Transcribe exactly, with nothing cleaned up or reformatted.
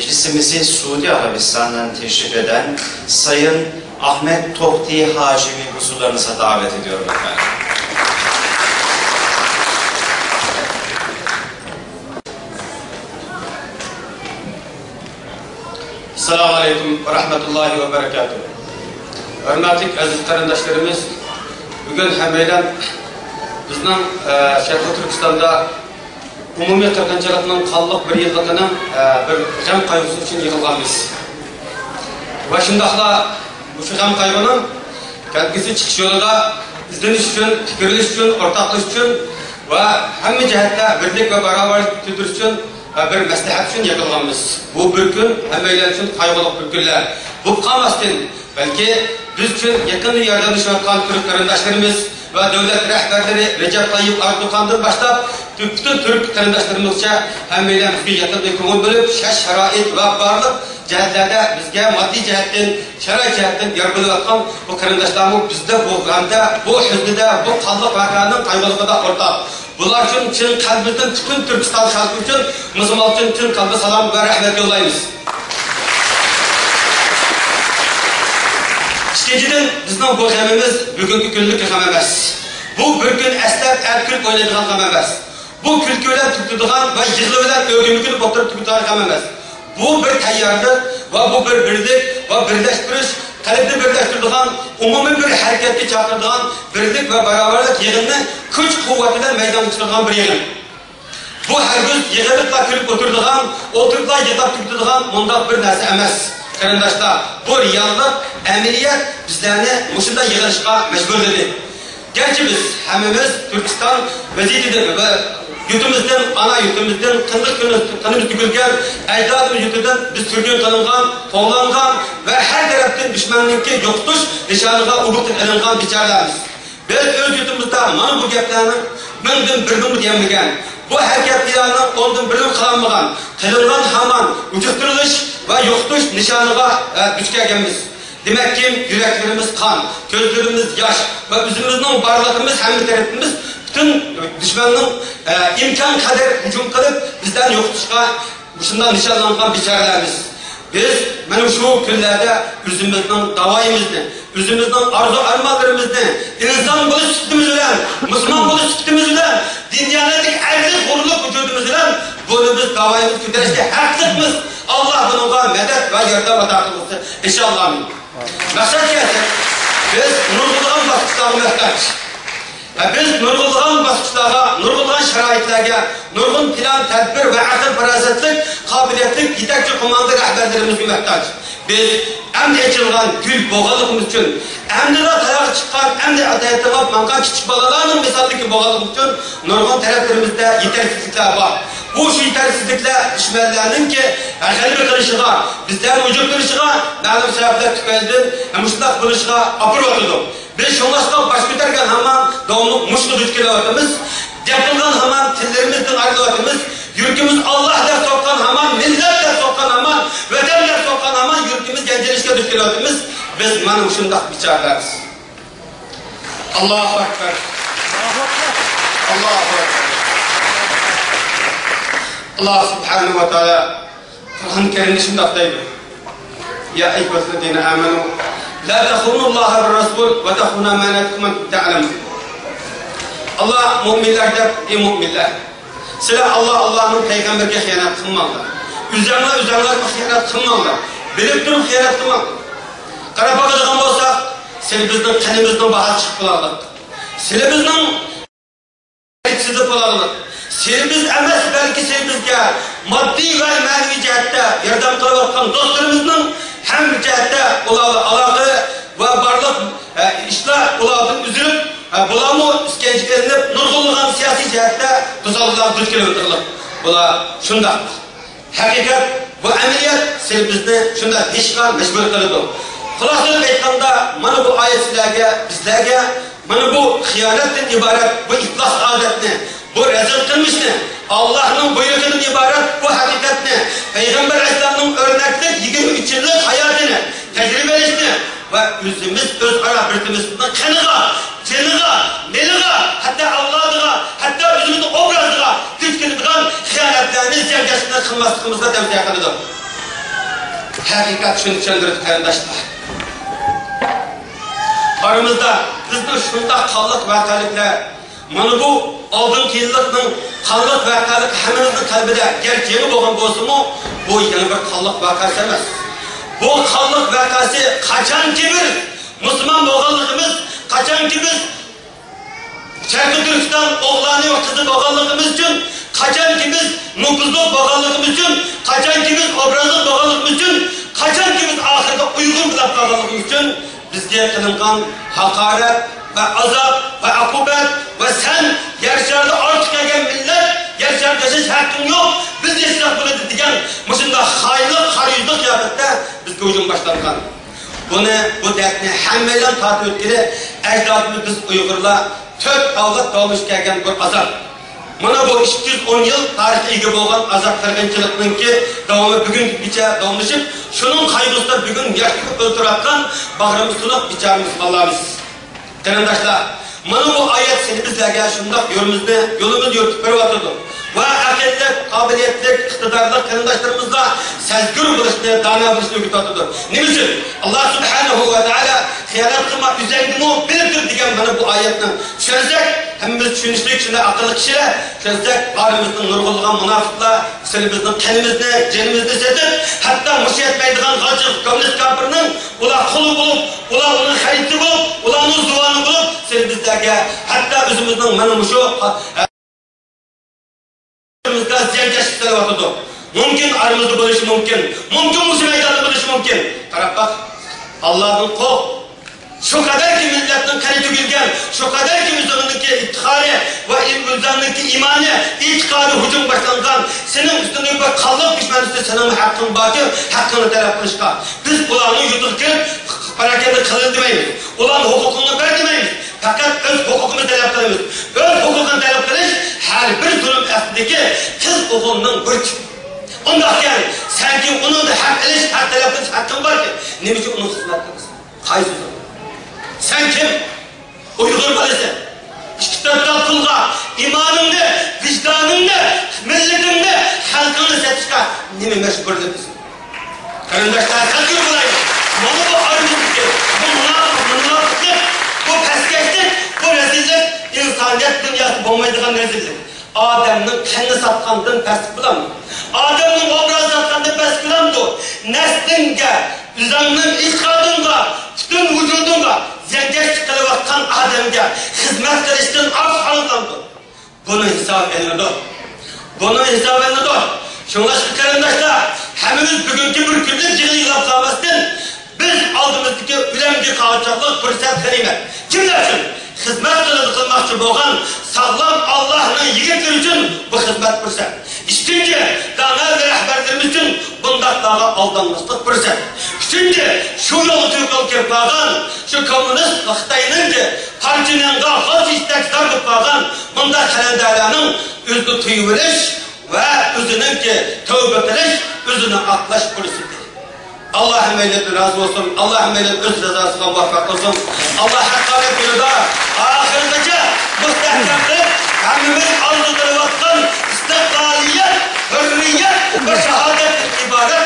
Temsilcisi Suudi Arabistan'dan teşrif eden Sayın Ahmet Tohti Haşimi Husurlarınıza davet ediyorum efendim. Assalamu aleykum ve rahmetullahi ve berekatuhu. Hörmetlik aziz qarindoshlarimiz, bugun hammalar bizning, e, Sharqiy Turkistonda ئومۇمىي قىرغىنچىلىقنىڭ قانلىق بىر يىللىقىنىڭ، ئە، بىر غەم قايغۇسى ئۈچۈن يىغىلغانمىز. ۋە شۇنداقلا مۇشۇ غەم قايغۇنىڭ كەلگۈسى چىقىش يولىدا ئىزدىنىش ئۈچۈن، پىكىرلىشىش ئۈچۈن، ئورتاقلىشىش ئۈچۈن ۋە ھەممە جەھەتتە بىرلىك ۋە باراۋەرلىك كۈچەيتىش ئۈچۈن ۋە بىر مەسلىھەت ئۈچۈن يىغىلغانمىز. بۇ بىر كۈن ھەممەيلەن ئۈچۈن قايغۇلۇق بىر كۈنلەر بولۇپ قالماستىن، بەلكى بىز ئۈچۈن يېقىندىن ياردەملىشىۋاتقان تۈرك قېرىنداشلىرىمىز ۋە دۆلەت رەھبەرلىرى رەجەپ تايىپ ئەردوغاندىن باشلاپ، پۈتۈن تۈرك قېرىنداشلىرىمىزغىچە ھەممەيلەن بىزگە يېقىندىن كۆڭۈل بۆلۈپ، شەرت-شارائىت ۋە بارلىق جەھەتلەردە بىزگە ماددىي جەھەتتىن، شارائىت جەھەتتىن يار بۆلۈۋاتقان بۇ قېرىنداشلارمۇ بىزدە بۇ غەمدە، بۇ ھۆزنىدە، بۇ قانلىق ۋەقەنىڭ قايغۇلۇقىدا ئورتاق. بۇلار ئۈچۈن چىن قەلبىمىزدىن پۈتۈن تۈركىستان خەلقى ئۈچۈن مۇسۇلمان ئۈچۈن چىن قەلبى سالام ۋە رەھمەت يوللايمىز. ئىككىنچىدىن، بىزنىڭ بۇ غېمىمىز بۈگۈنكى كۈنلۈك غەم ئەمەس. بۇ بىر كۈن ئەسلەپ، ئەتە كۈلۈپ ئوينايدىغان غەم ئەمەس. بۇ كۈلكە بىلەن تۈگىتىدىغان ۋە يىغلا بىلەن ئۆگۈنمە كۈلۈپ ئولتۇرۇپ تۈگىتىدىغان غەم ئەمەس. بۇ بىر تەييارلىق ۋە بۇ بىر بىرلىك ۋە بىرلەشتۈرۈش، قەلبنى بىرلەشتۈرىدىغان، ئومۇمىي بىر ھەرىكەتكە چاقىرىدىغان بىرلىك ۋە باراۋەرلىك يىغىنىنى كۈچ-قۇۋۋەت بىلەن مەيدانغا چىقىرىدىغان بىر يىغىن. بۇ ھەرگىز يىغىلىپلا كۈلۈپ ئولتۇرىدىغان، ئولتۇرۇپلا يىغلاپ تۈگىتىدىغان مۇنداق بىر نەرسە ئەمەس. قېرىنداشلار، بۇ رېئاللىق، ئەمەلىيەت بىزلەرنى مۇشۇنداق يىغىلىشقا مەجبۇرلىدى. گەرچە بىز ھەممىمىز تۈركىستان ۋەزىيىتىدىن ۋە يۇرتىمىزدىن، ئانا يۇرتىمىزدىن قېنىمىز تۆكۈلگەن ئەجدادىمىز يۇرتىدىن بىز سۈرگۈن قىلىنغان، قوغلانغان ۋە ھەر تەرەپتىن دۈشمەننىڭكى يوقىتىش نىشانىغا ئوبدان ئېلىنغان بىچارىلەرمىز. بىز ئۆز يۇرتىمىزدا مانا بۇ گەپلەرنىڭ مىڭدىن بىرىنىمۇ دېيەلمىگەن، بۇ ھەرىكەتلەرنىڭ ئوندىن بىرىنىمۇ قىلالمىغان، قىلىنغان ھامان ئۇجۇقتۇرۇلۇش ۋە يوقىتىش نىشانىغا، ئە، دۇچ كەلگەنمىز. دېمەككى، يۈرەكلىرىمىز قان، كۆزلىرىمىز ياش ۋە ئۆزىمىزنىڭ بارلىقىمىز، ھەممە تەرىپىمىز پۈتۈن دۈشمەننىڭ، ئە، ئىمكان قەدەر ھۇجۇم قىلىپ، بىزلەرنى يوقىتىشقا مۇشۇنداق نىشانلانغان بىچارىلەرمىز. بىز مانا شۇ كۈنلەردە ئۆزىمىزنىڭ داۋايىمىزنى، ئۆزىمىزنىڭ ئارزۇ-ئارمانلىرىمىزنى، ئىنسان بولۇش سۈپىتىمىز بىلەن، مۇسۇلمان بولۇش سۈپىتىمىز بىلەن، دىنىيەلەردىكى ئەرلىك غۇرۇرلۇق ۋۇجۇدىمىز بىلەن بۇنى بىز داۋايىمىز كۆتۈرۈشكە ھەقلىقمىز. ئاللا بۇنىڭغا مەدەت ۋە ياردەم ئاتا قىلغۇسى، ئىنشاللا. ئامىن. مەقسەتكە كەلسەك، بىز نۇرغۇنلىغان باسقۇچلارغا موھتاج. ۋە بىز نۇرغۇنلىغان باسقۇچلارغا، نۇرغۇنلىغان شارائىتلارغا، نۇرغۇن پىلان، تەدبىر ۋە ئەقىل-پاراسەتلىك، قابىلىيەتلىك يېتەكچى، قوماندان رەھبەرلىرىمىزگە موھتاج. بىز ئەمدى ئېچىلغان گۈل بولغانلىقىمىز ئۈچۈن، ئەمدىلا تاياق چىققان، ئەمدى ئاتاياتىغان ماڭغان كىچىك بالىلارنىڭ مىسالىدىكى بولغانلىقىمىز ئۈچۈن نۇرغۇن تەرەپلىرىمىزدە يېتەرسىزلىكلەر بار. بۇ شۇ يېتەرسىزلىكلەر دۈشمەنلەرنىڭكى غەلىبە قىلىشىغا، بىزلەرنى ھۇجۇم قىلىشىغا، مەلۇم سەۋەبلەر تۈپەيلىدىن مۇشۇنداق بولۇشىغا ئاپىرىۋاتىدۇ. بىز شۇڭلاشقا باش كۆتەرگەن ھامان داۋاملىق مۇشۇغا دۇچ كېلىۋاتىمىز. گەپ قىلغان ھامان تىللىرىمىزدىن ئايرىلىۋاتىمىز. يۈرىكىمىز ئاللا دەپ سوققان ھامان، مىللەت دەپ سوققان ھامان، ۋەتەن دەپ سوققان ھامان يۈرىكىمىز يانجىلىشقا دۇچ كېلىۋاتىمىز. بىز مانا مۇشۇنداق بىچارىلەرمىز. ئاللاھۇ ئەكبەر. ئاللاھۇ ئەكبەر. ئاللا سۇبھانەھۇ ۋە تائالا قۇرئان كەرىمدە شۇنداق دەيدۇ: يا أيها الذين آمنوا لا تخونوا الله والرسول وتخونوا أماناتكم وأنتم تعلمون. ئاللا مۇئمىنلەر دەپ، ئەي مۇئمىنلەر، سىلەر ئاللا، ئاللانىڭ پەيغەمبىرىگە خىيانەت قىلماڭلار. ئۆزەڭلار ئۆزەڭلارغا خىيانەت قىلماڭلار. بىلىپ تۇرۇپ خىيانەت قىلماڭلار. قاراپ باقىدىغان بولساق، سىلى بىزنىڭ قېنىمىزنىڭ باھاسى چىقىپ قالارلىق. سىلى بىزنىڭ سىزىپ بولالىق. سىلى بىز ئەمەس، بەلكى سىلى بىزگە ماددىي ۋە مەنىۋى جەھەتتە ياردەم قىلىۋاتقان دوستلىرىمىزنىڭ ھەممە جەھەتتە ئۇلار ئالاقە ۋە بارلىق، ئە، ئىشلار ئۇلاردىن ئۈزۈلۈپ، ئە، بۇلارمۇ ئىسكەنجىگە ئېلىنىپ، نۇرغۇنلىغان سىياسىي جەھەتتە توسالغۇلارغا دۇچ كېلىۋاتىدۇ. بۇلار شۇنداق. ھەقىقەت، بۇ ئەمەلىيەت سىلى بىزنى شۇنداق دېيىشقا مەجبۇر قىلىدۇ. خۇلاسىلىق ئېيتقاندا، مانا بۇ ئايەت سىلەرگە، بىزلەرگە مانا بۇ خىيانەتتىن ئىبارەت بۇ ئىپلاس ئادەتنى، بۇ رەزىل قىلمىشنى، ئاللاھنىڭ بۇيرۇقىدىن ئىبارەت بۇ ھەقىقەتنى، پەيغەمبەر ئەلەيھىسسالامنىڭ ئۆرنەكلىك يىگىرمە ئۈچ يىللىق ھاياتىنى، تەجرىبىلىشنى ۋە ئۆزىمىز ئۆزئارا بىر-بىرىمىزنىڭ قېنىغا، جېنىغا، مېلىغا، ھەتتا ئەۋلادىغا، ھەتتا ئۆزىمىزنىڭ ئوبرازىغا دۇچ كېلىدىغان خىيانەتلەرنى، زىيانكەشلىكلەرنى قىلماسلىقىمىزغا تەۋسىيە قىلىدۇ. ھەقىقەت شۇنى چۈشەندۈرىدۇ، قېرىنداشلار. ئارىمىزدا بىزنىڭ شۇنداق قانلىق ۋەقەلىكلەر، مانا بۇ ئالدىنقى يىللىقنىڭ قانلىق ۋەقەلىك ھەممىمىزنىڭ قەلبىدە، گەرچە يېڭى بولغان بولسىمۇ، بۇ يەنە بىر قانلىق ۋەقەسى ئەمەس. بۇ قانلىق ۋەقەسى قاچانكى بىز مۇسۇلمان بولغانلىقىمىز، قاچانكى بىز شەرقىي تۈركىستان ئوغلانى ۋە قىزى بولغانلىقىمىز ئۈچۈن، قاچانكى بىز نوپۇزلۇق بولغانلىقىمىز ئۈچۈن، قاچانكى بىز ئوبرازلىق بولغانلىقىمىز ئۈچۈن، قاچانكى بىز ئاخىرىدا ئۇيغۇر دەپ قالغانلىقىمىز ئۈچۈن بىزگە قىلىنغان ھاقارەت ۋە ئازاب ۋە ئوقۇبەت ۋە سەن يەر شارىدا ئارتۇق كەلگەن مىللەت، يەر شارىدا ياشاش ھەققىڭ يوق، بىز ياشىساق بولىدۇ دېگەن مۇشۇنداق خائىنلىق، خار يۈزلۈك قىياپەتتە بىزگە ھۇجۇم باشلانغان. بۇنى، بۇ دەردنى ھەممەيلەن تارتىپ ئۆتكىلى، ئەجدادىمىز بىز ئۇيغۇرلار تۆت ئەۋلاد داۋاملىشىپ كەلگەن بىر ئازاب. مانا بۇ ئىككى يۈز ئون يىل تارىخقا ئىگە بولغان ئازاب قىرغىنچىلىقنىڭكى داۋامى بۈگۈنگىچە داۋاملىشىپ، شۇنىڭ قايغۇسىدا بۈگۈن ياش تۆكۈپ ئۆلتۈرۈۋاتقان باغرىمىز تولۇق بىچارە مۇسۇلمانلارمىز. قېرىنداشلار، مانا بۇ ئايەت سېنى بىزلەرگە شۇنداق يولىمىزنى، يولىمىزنى يورۇتۇپ بېرىۋاتىدۇ ۋە ئەقىللىك، قابىلىيەتلىك، ئىقتىدارلىق قېرىنداشلىرىمىزغا سەزگۈر بولۇشنى، دانا بولۇشنى ئۆگىتىۋاتىدۇ. نېمە ئۈچۈن؟ ئاللا سۇبھانەھۇ ۋە تائالا خىيانەت قىلما، ئۆزۈڭنىمۇ بىلىپ تۇر دېگەن مانا بۇ ئايەتنى چۈشەنسەك، ھەممىمىز چۈشىنىشلىك، شۇنداق ئەقىللىق كىشىلەر چۈشەنسەك، ئارىمىزدا نۇرغۇنلىغان مۇناپىقلار سىلى بىزنىڭ قېنىمىزنى، جېنىمىزنى سېتىپ، ھەتتا مۇشۇ يەتمەيدىغان غالچىق كوممۇنىست كاپىرنىڭ ئۇلار قۇلى بولۇپ، ئۇلار ئۇنىڭ خەرىجى بولۇپ، ئۇلارنىڭ زۇۋانى بولۇپ، سىلى بىزلەرگە، ھەتتا ئۆزىمىزنىڭ مانا مۇشۇ ئارىمىزدا زىيانكەشلىك سېلىۋاتىدۇ. مۇمكىن ئارىمىزدا بولۇشى مۇمكىن. مۇمكىن مۇشۇ مەيداندا بولۇشى مۇمكىن. قاراپ باق. ئاللادىن قورق. شۇ قەدەركى مىللەتنىڭ قېنى تۆكۈلگەن، شۇ قەدەركى ئۆزۈڭنىڭكى ئىپتىخارى ۋە ئۆزۈڭنىڭكى ئىمانى، ئېتىقادى ھۇجۇم باشلانغان، سېنىڭ ئۈستۈڭدە بىر قانلىق دۈشمەن ئۈستىدە سېنىڭمۇ ھەققىڭ باركى، ھەققىڭنى تەلەپ قىلىشقا. بىز ئۇلارنىڭ يۇرتىغا كىرىپ، پاراكەندە قىلىن دېمەيمىز. ئۇلارنىڭ ھوقۇقىنى بەر دېمەيمىز. پەقەت ئۆز ھوقۇقىمىزنى تەلەپ قىلىمىز. ئۆز ھوقۇقىنى تەلەپ قىلىش ھەر بىر زۇلۇم ئەسلىدىكى قىز ئوغۇلنىڭ بۇرچى. ئۇنداقكەن، سەنكى ئۇنىڭدىن ھەق ئېلىش، ھەق تەلەپ قىلىش ھەققىڭ باركى، نېمە ئۈچۈن ئۇنىڭغا خىزمەت قىلىسەن؟ قايسى زۇلۇم؟ سەن كىم؟ ئۇيغۇر بالىسى. ئىككى تۆت تال پۇلغا ئىمانىڭنى، ۋىجدانىڭنى، مىللىتىڭنى، خەلقىڭنى سېتىشقا نېمە مەجبۇرلىدى سېنى؟ قېرىنداشلار، تەقدىر بولايلى. مانا بۇ ئارىمىزدىكى بۇ مۇناپىق، مۇناپىقلىق، بۇ پەسكەشلىك، بۇ رەزىللىك ئىنسانىيەت دۇنياسىدا بولمايدىغان رەزىللىك. ئادەمنىڭ قېنىنى ساتقاندىن پەسلىك بولامدۇ؟ ئادەمنىڭ ئوبرازىنى ساتقاندىن پەسلىك بولامدۇ؟ نەسلىڭگە، ئۆزۈڭنىڭ ئېتىقادىڭغا، پۈتۈن ۋۇجۇدۇڭغا زىيانكەشلىك قىلىۋاتقان ئادەمگە خىزمەت قىلىشتىن ئارتۇق ھالال بولامدۇ؟ بۇنىڭ ھېسابى ئېلىنىدۇ. بۇنىڭ ھېسابى ئېلىنىدۇ. شۇڭلاشقا قېرىنداشلار، ھەممىمىز بۈگۈنكى بىر كۈنلۈك يىغىن يىغلاپ قالماستىن، بىز ئالدىمىزدىكى ئۆلۈمگە قاغا چاغلىق پۇرسەت، غەنىيمەت. كىملەر ئۈچۈن؟ خىزمەت قىلىدۇ، قىلماقچى بولغان ساغلام ئاللاھنىڭ يىگىتلىرى ئۈچۈن بۇ خىزمەت پۇرسەت. ئىككىنچى، دانا رەھبەرلىرىمىز ئۈچۈن بۇنداقلارغا ئالدانماسلىق پۇرسەت. ئۈچىنچى، شۇ يولغا تۈرتكە كېلىپ قالغان شۇ كوممۇنىست خىتاينىڭكى پارچىنىڭغا غاز ئىشتەك زار بولۇپ قالغان بۇنداق قەلەندەرلەرنىڭ ئۆزىنى تۇيۇۋېلىش ۋە ئۆزىنىڭكى تەۋبە قىلىش، ئۆزىنى ئاقلاش پۇرسىتى. ئاللا ھەممەيلەندىن رازى بولسۇن. ئاللا ھەممەيلەن ئۆز رىزاسىغا مۇۋەپپەق قىلسۇن. ئاللا ھەققانىيەت يولىدا ئاخىرىغىچە مۇستەھكەم قىلىپ، ھەممىمىز ئارزۇ قىلىۋاتقان ئىستىقلالىيەت، ھۆرىيەت ۋە شاھادەتتىن ئىبارەت